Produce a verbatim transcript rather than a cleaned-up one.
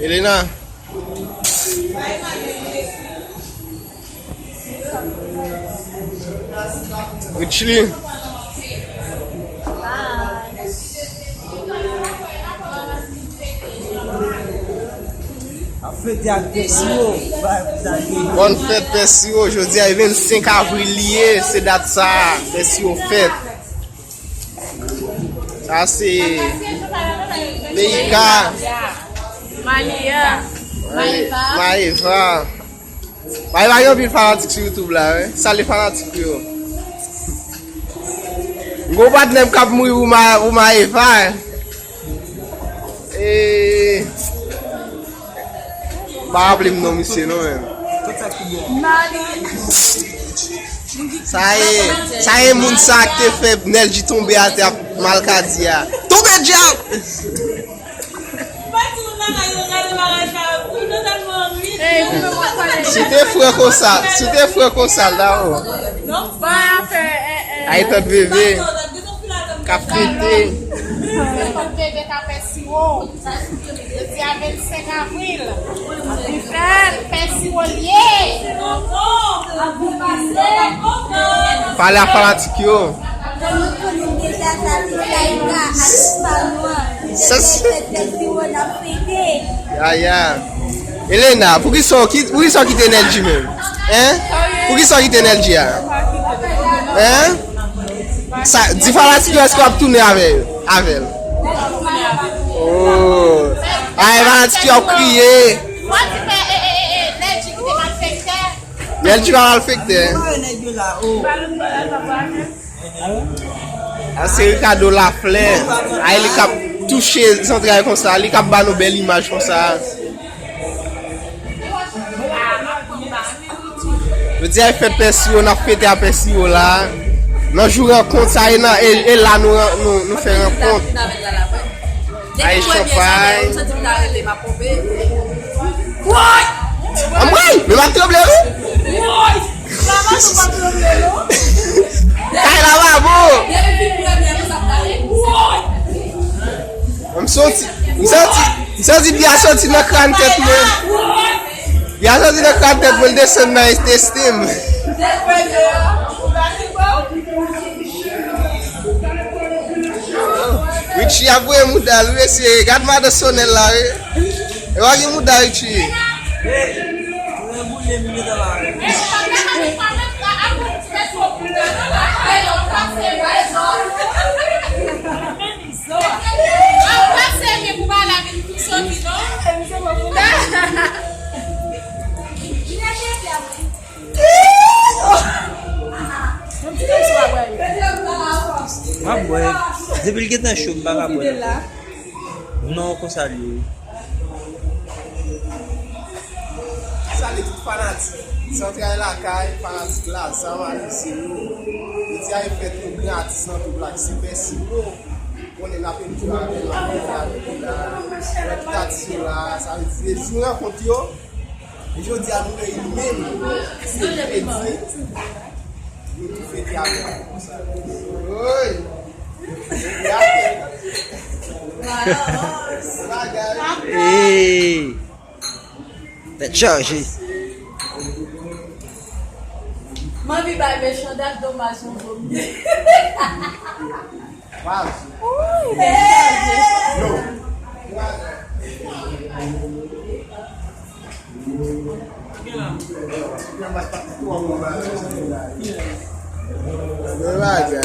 Elena. Richely. Ap fete ak Pèsiwo. Bòn fèt Pèsiwo, jodi a e vennsenk avril li ye, se dat sa a, Pèsiwo fèt. Sa se Meika. Malia. Maeva. Maeva. Maeva gen anpil fanatik sou YouTube la, wi. Salye fanatik yo. M gon patnè m k ap mouri pou Ma-, pou Maeva. E, pa raple m non misye non, menm. Sa e, sa e moun sa ki te fè Nèlji tonbe atè ap malkadi a. Tonbe djab! Si te fran konsa, si te fran konsa, la, o. Ay, tante Veve. K ap fete. Tante Veve k ap fè siwo. Jodi a vennsenk avril. Anpi fèt, fè siwo l ye. Pale a fanatik yo. Kòm nou konnen deja, sa se Laika ak Espanwa. Sa se fèt, fè siwo n ap fete. Ya, ya. Elena, poukisa w ki-, poukisa w kite Nèlji menm? Hein? Poukisa w kite Nèlji a? Hein? Sa, di fanatik yo èske w ap tounen avè yo, avè l? Oh. Ay, fanatik yo ap kriye. Nèlji pa malfektè. A, se Ricardo Laflè. Ay, li k ap touche zantray konsa, li k ap ba nou bèl imaj konsa. Jodi a e fèt Pè Siwo, n ap fete a Pè Siwo la. Nan jou rankont sa, e nan, e, e la nou, nou, nou fè rankont. Ay, chanpay. Anmwey, men m ap tranble, wi. Kay la pa bon. M santi, m santi, m santi byen soti nan kràn tèt mwen. Byen soti nan kràn tèt mwen, l desann nan entesten m. Richie ap voye mouda l, wi, mesye. Gad madan Sonèl la, wi. E pa gen mouda, Richie. M ap bwè. Depi l gentan cho, m pa ka bwè l ankò. Non, konsa l ye. Salye tout fanatik Zantray Lakay, fanatik Lazarre Manisseau. Jodi a e fèt yon gran atis nan pèp la ki se Pè Siwo. Konnen n ap enjoy avè l, n ap fete avè l la. Lòt atis yo la, sa vle di se jou rankont yo. E jodi a nou reyini menm, se jedi, nou tou fete avè l konsa. Woy! Bagay. Hey! Tèt chaje. M anvi bay mechan dat domaj yon vomye. Baz. Tèt chaje. Yo. Men bagay.